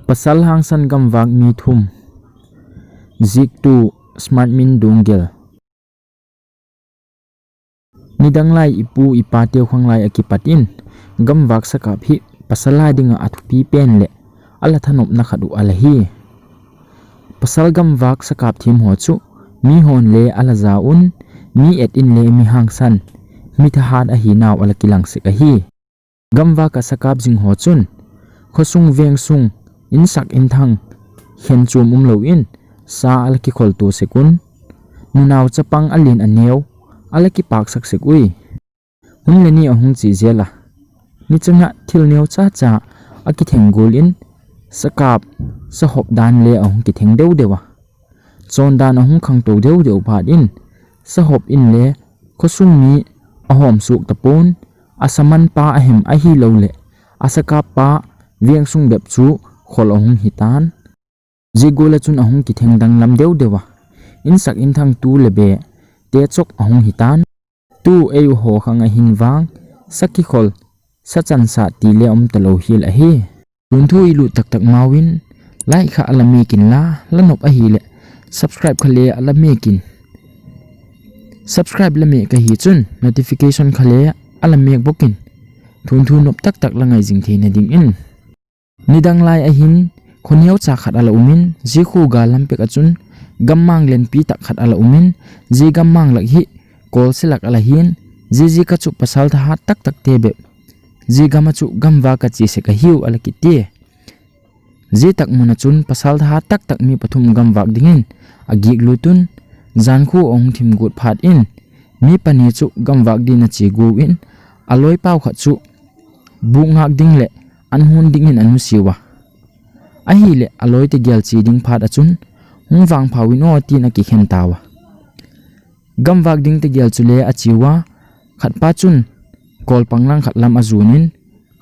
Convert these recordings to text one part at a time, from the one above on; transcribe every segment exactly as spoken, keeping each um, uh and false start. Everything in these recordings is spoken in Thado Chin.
Pasal hangsan gamvak mi thum. Ziktu Smart Min Dunggel. Nidang lai ipu ipa teu khang lai akipat in, gamvak sakap hi pasal a dinga athupi pen le ala thanopna khat u ala hi. Pasal gamvak sakap thim ho chu mi hon le ala ja un, mi et in le mi hangsan, mi thahat ahi nau ala kilang sek ahi. Gamvak a sakap jing ho chun, khosung vengsung, insak inthang, khen chum um lo in, sa ala kikhol tu sek un. Nunau chapang alen aneo, ala kipak sak sek ui. Hun le ni ahung chi jel a. Ni changa thil neo cha cha akitheng gul in, sakap, sahop dan le ahung kitheng deu deu a. Chon dan ahung khangto deu deu phat in, sahop in le khosung mi ahom suk tapon, asaman pa ahem ahi lo le, asakap pa vengsung bep chu khol ahung hitan. Jigul a chun ahung kitheng danglam deu deu a, insak inthang tu le be, te chok ahung hitan. Tu ei u ho khang ahin vang, sa kikhol, sa chansa ti le um ta lo hil ahi. Tun thu i lut taktak mau in, like kha ala mekin la, la nop ahi le, subscribe kha le ala mekin. Subscribe la me ka hi chun, notification kha le ala mek bokin. Tun thu nop taktak la ngai jing theina ding in. Nidang lai ahin, khoneo cha khat ala umin, ji khu ga lampek a chun, gammang lenpi tak khat ala umin, ji gammang lak hi, kol silak ala hin, ji ji ka chu pasal thahat tak tak te bep. Ji gam a chu gamvak a chi sek ahiu ala kiti. Ji tak mun a chun pasal thahat tak tak mi pathum gamvak dingin, agik lutun, jan khu ahung thim gut phat in, mi pani chu gamvak din a chi gu in, aloi pau khat chu, buk ngak ding le an hun dingin anu siu a. Ahi le aloi te gel chi ding phat a chun, hung vang phau in o tin a kikhen tau a. Gamvak ding te gel chu le a chiu a, khat pa chun, kol panglang khat lam a jun in,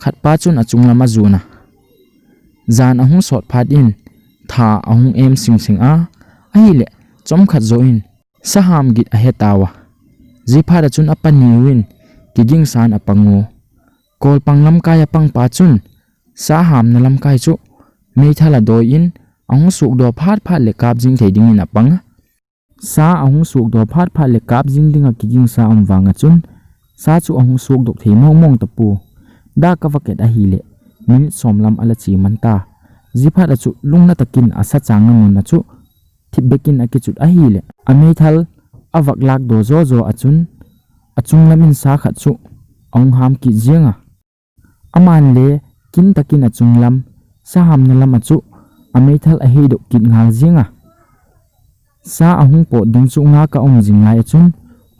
khat pa chun achung lam a jun a. Jan ahung sot phat in, tha ahung em sing sing a, ahi le, chom khat zo in, saham git ahe tau a. Ji phat a chun apani u in, kiging san apang u. Kol pang lamkai apang pa chun, sa hamna lamkai chu, meithal a doi in, ahung suk do phat phat le kap jing thei dingin apang a. Sa ahung suk do phat phat le kap jing dinga kiging sa um vang a chun, sa chu ahung suk dok thei mong mong ta pu. Da ka vaket ahi le, minute som lam ala chi man ta. Ji phat a chu, lungna takin asa chang na mun a chu, thip bekin akichut ahi le. A meithal, avak lak do zo zo a chun, achung lam in sa khat chu, ahung ham kit jing a. Aman le kin takin achung lam, sa hamna lam a chu, ameithal ahei dok kit ngal jing a. Sa ahung pot ding chu nga ka um jing lai a chun,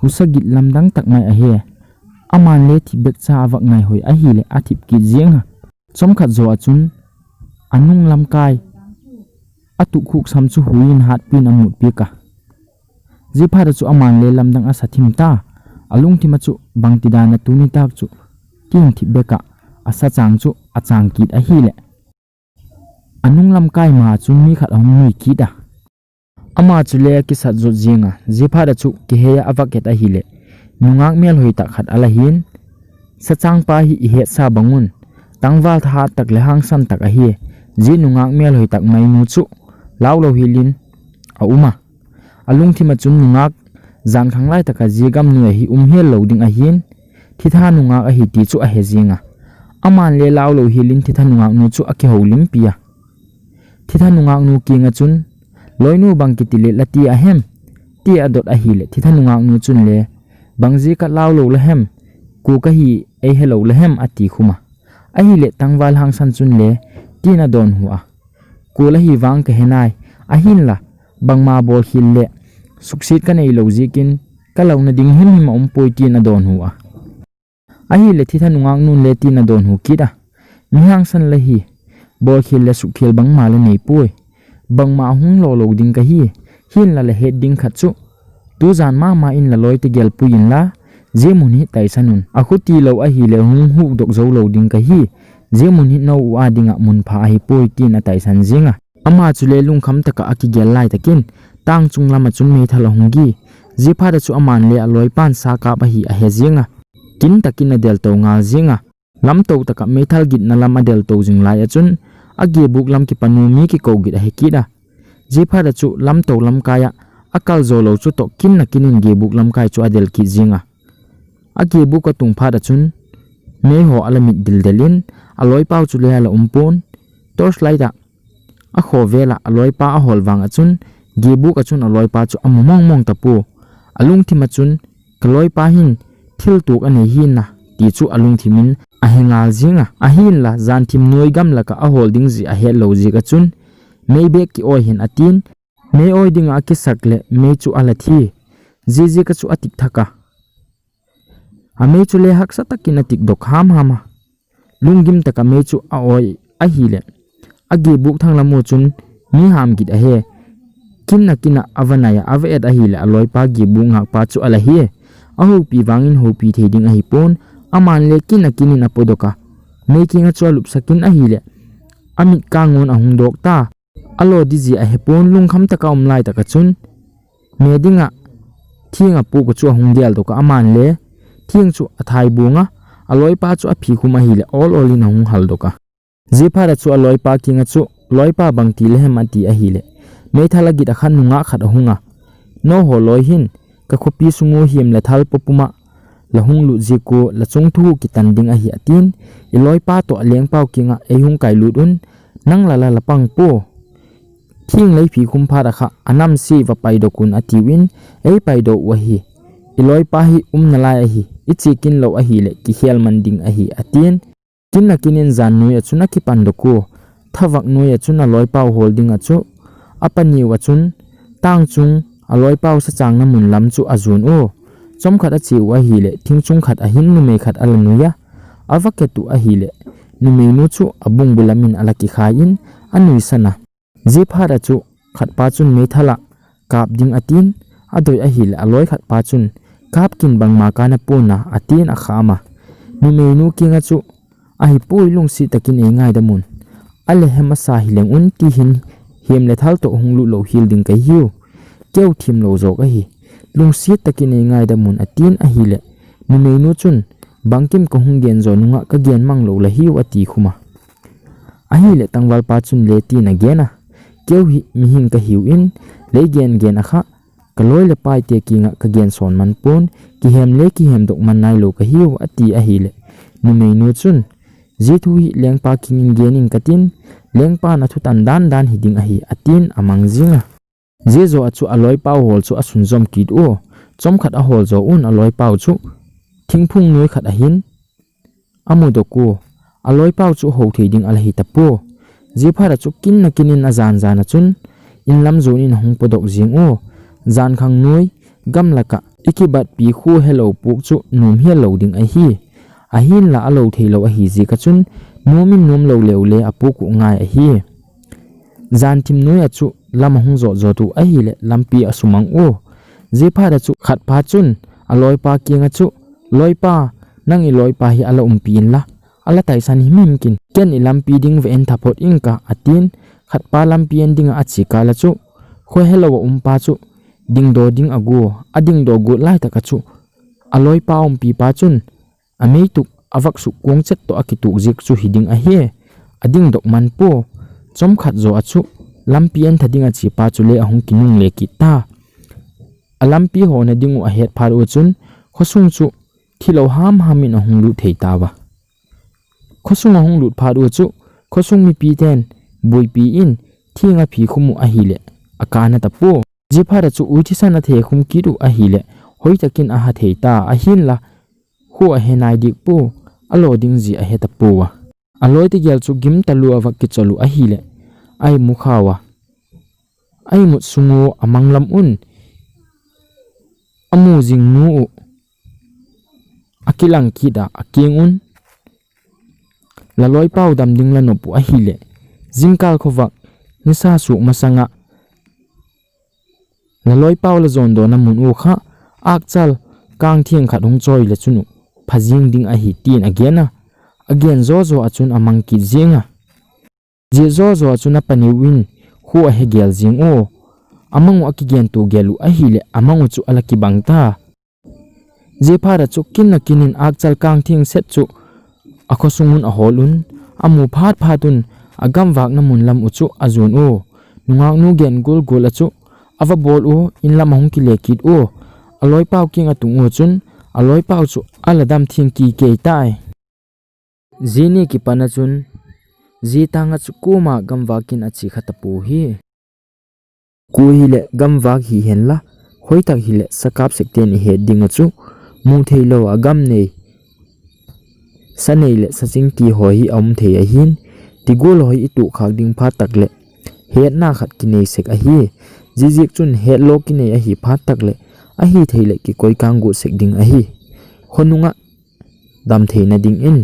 husa git lamdang tak mai ahe. Aman le thip bek cha avak ngai hoi ahi le athip kit jing a. Chom khat zo a chun, anung lamkai, atuh khuk sam chu hui in hat pin amut pi ka. Ji phat a chu aman le lamdang asa thim ta, alungthim a chu bang ti dan a tuni tak chu, tin thip bek a, asa chang chu achang kit ahi le. Anung lamkai ma a chun mi khat ahung nui kit a. Ama chu le kisat zot jing a, ji phat a chu kihei a avak et ahi le. Nungak mel hoi tak khat ala hin, sa chang pa hi i het sa bang un, tangval thahat tak le hangsan tak ahi, ji nungak mel hoi tak mai nu chu, lau lo hi lin, a um a. Alungthim a chun nungak, jan khang lai taka ji gam nu ahi um hel lo ding ahin, thitha nungak ahi ti chu ahe jing a. Aman le lau lo hi lin thitha nungak nu chu akiho lim pi a. Thitha nungak nu king a chun, loi nu bang kiti le la ti ahem, ti adot ahi le thitha nungak nu chun le, bang ji ka lau lo la hem, ku ka hi ei he lo la hem ati khum a. Ahi le tangval hangsan chun le, tin adon hu a. Kul ahi vang ka he nai, ahin la, bangma bol khil le, suksit ka nei lo jikin, ka lo na ding him him a um poi tin adon hu a. Ahi le thitha nungak nun le tin adon hu kit a. Mi hangsan la hi, bol khil le suk khil bangma la nei poi. Bangma hung lo lo ding ka hi, hin la la het ding khat chu. Tu jan mama in la loi te gel pui in la, ji mun hi taisan un. A khuti lo ahi le hung huk dok zo lo ding ka hi, ji mun hi no u a dinga mun pha ahi poi tin ataisan jing a. Ama chu le lungkham taka akigel lai takin, tang chung lam a chun meithal ahung gi. Ji phat a chu aman le aloi pan sa kap ahi ahe jing a. Kin takin adel to ngal jing a. Lamto taka meithal gitna lam adel to jing lai a chun, agebuk lam kipan u mi kikou git ahi kit a. Jeh phat a chu lamto lamkai a akal jo lou chu toh kin na kin in gebuk lamkai chu adel kit jing a. Agebuk atung phat a chun meiho ala mit dildel in aloipa u chu le ala um pon. Torchlight a akhovel a aloipa ahol vang a chun gebuk a chun aloipa chu amu mong mong tapoi. Alungthim a chun kaloipa hin thil tuak anei hina ti chu alungthim in ahe ngal jing a. Ahinla janthim noi gamlak a ahol ding jeh ahet lou jeh a chun mei bek ki-oi hen atin, mei oi ding a akisak le mei chu ala thi. Jeh jeh a chu atik thak a. Amei chu le haksa takin atik dok ham ham a. Lunggim taka mei chu a-oi ahile agebuk thang lam u chun mi ham git ahi. Kin na kin a ava nai a ava et ahile aloipa gebuk ngakpa chu ala hi. Ahoupi vangin houpi thei ding ahi pon. Aman le kin na kin in apo dok a mei king a chu alupsak in ahile amit kangun ahung dok ta. Alo di jeh ahe pon lungkham taka um lai taka chun me ding a thing apuh u chu ahung gel dok a aman le thing chu athai bung a aloipa chu aphi khum ahile ol ol in ahung hal dok a. Jeh phat a chu aloipa king a chu loipa bang ti le hem ati ahile meithal agit a khat nungah khat ahung a, nangho loi hin ka khopi sung u him le thal popum a la hung lut jeh u la chung thu kitan ding ahi atin, i loipa toh alengpa u king a ei hung kai lut un, nang la la la pang po. Thing lei phi khum phat a kha anam si va pai dok un atiuvin ei pai dok u ahi. I loipa hi um nalai ahi, i che kin lou ahile kikhel man ding ahi atin. Kin na kin in jan noi a chun akipan dok u. Thavak noi a chun aloipa u hol ding a chu apani u a chun tang chung aloipa u sachang na mun lam chu ajon u. Chomkhat ache u ahile thing chung khat a hin numei khat ala nui a. Ava ket u ahile numei nu chu abung bu lam in ala kikhai in anuisan a. Jeh phat a chu khatpa chun meithal a kap ding atin, adoi ahile aloi khatpa chun kap kin bangma kana pon a atin akham a. Numei nu king a chu ahipoi lungset takin ei ngaidam un. Ale hem asa hileng un ti hin him le thal toh hung lut lou hel ding kahiu. Keu thim lou jo kahi. Lungset takin ei ngaidam un atin ahile numei nu chun bangkim ka hung gen jo nung a ka gen mang lou la hiu ati khum a. Ahile tangvalpa chun le tin agen a, keu hi mihing kahiu in, lei gen gen a kha, ka loi le pai te king a ka gen son man pon, kihem le kihem dok man nai lou kahiu ati ahile. Numei nu chun, jeh thu hi lengpa king in gen in katin, lengpa na thutan dan dan hi ding ahi atin amang jing a. Jeh jo a chu aloipa u hol chu asun jom kit u. Chomkhat ahol jo un aloipa u chu thingphung noi khat a hin amu dok u. Aloipa u chu hou thei ding ala hi tapoi. Jeh phat a chu kin na kin in ajan jan a chun in lam jon in ahung po dok jing u. Jan khang noi gamlak a i kibat pi khu helou puk chu nom hial lou ding ahi. Ahinla alou thei lou ahi jeh a chun nom in nom lou leu le apuk u ngai ahi. Jan thim noi a chu lam ahung jot jot u ahile lampi asumang u. Jeh phat a chu khatpa chun aloipa king a chu, loipa, nang i loipa hi ala umpi in la, ala taisan him him kin. Ken i lampi ding va en thaphot ing ka atin, khatpa lampi en ding a ache kal a chu, kho helou a um pa chu, dingdoh ding agu, adingdoh got lai tak a chu, aloipa umpi pa chun, amei tuk, avak suk kong chet toh akituk jeh chu hi ding ahi, adingdoh man po. Chomkhat jo a chu, lampi en tha ding a che pa chu le ahung kinung le kit ta. Alampi hona ding u ahet phat u chun, khosung chu thilou ham ham in ahung lut thei tauva. Khosung ahung lut phat u chu, khosung mipi ten buipi in thing aphi khum u ahile, akana tapoi. Jeh phat a chu ui thisan athe khum kit u ahile, hoi takin aha thei ta ahinla, khu ahe nai dik po, alo ding jeh ahe tapoi a. Aloi tegel chu gim talu a va kichol u ahile, a imut khau a. A imut sung u amang lam un, amu jing nu u akilang kit a, aking un, la loipa u dam ding la nop u ahile, jingkal khovah nisa suk masang a, la loipa u la jondoh na mun u kha, akchal kangtheng khat hung choi le chun u pha jing ding ahi tin agen a, agen jo jo a chun amang kit jing a. Jeh jo jo a chun apani u in khu ahe gel jing u, amang u akigen to gel u ahile amang u chu ala kibang ta. Jeh phat a chu kin na kin in akchal kangtheng set chu akhosung un ahol un, amu phat phat un, agamvakna mun lam u chu ajon u. Nungaknu gen golgol a chu avabol u, in lam ahung kile kit u. Aloipau kiang atung u chun, aloipau chu ala dam theng kikei tai. Jini kipan a chun, jitang a chu koma gamvak in ache kha tapou hi. Koi hile gamvak hihen la, hoitah hile sakap sek ten ihet ding u chu, mu theilou a gam nei, sa nei le sa ching ti ho hi aum thei ahin, tigol ho hi ituh khak ding phat tah le, hetna khat kinei sek ahi. Jijik chun hetlo kinei ahi phat tah le, ahithei le kikoi kanggu sek ding ahi. Khonung a dam theina ding in.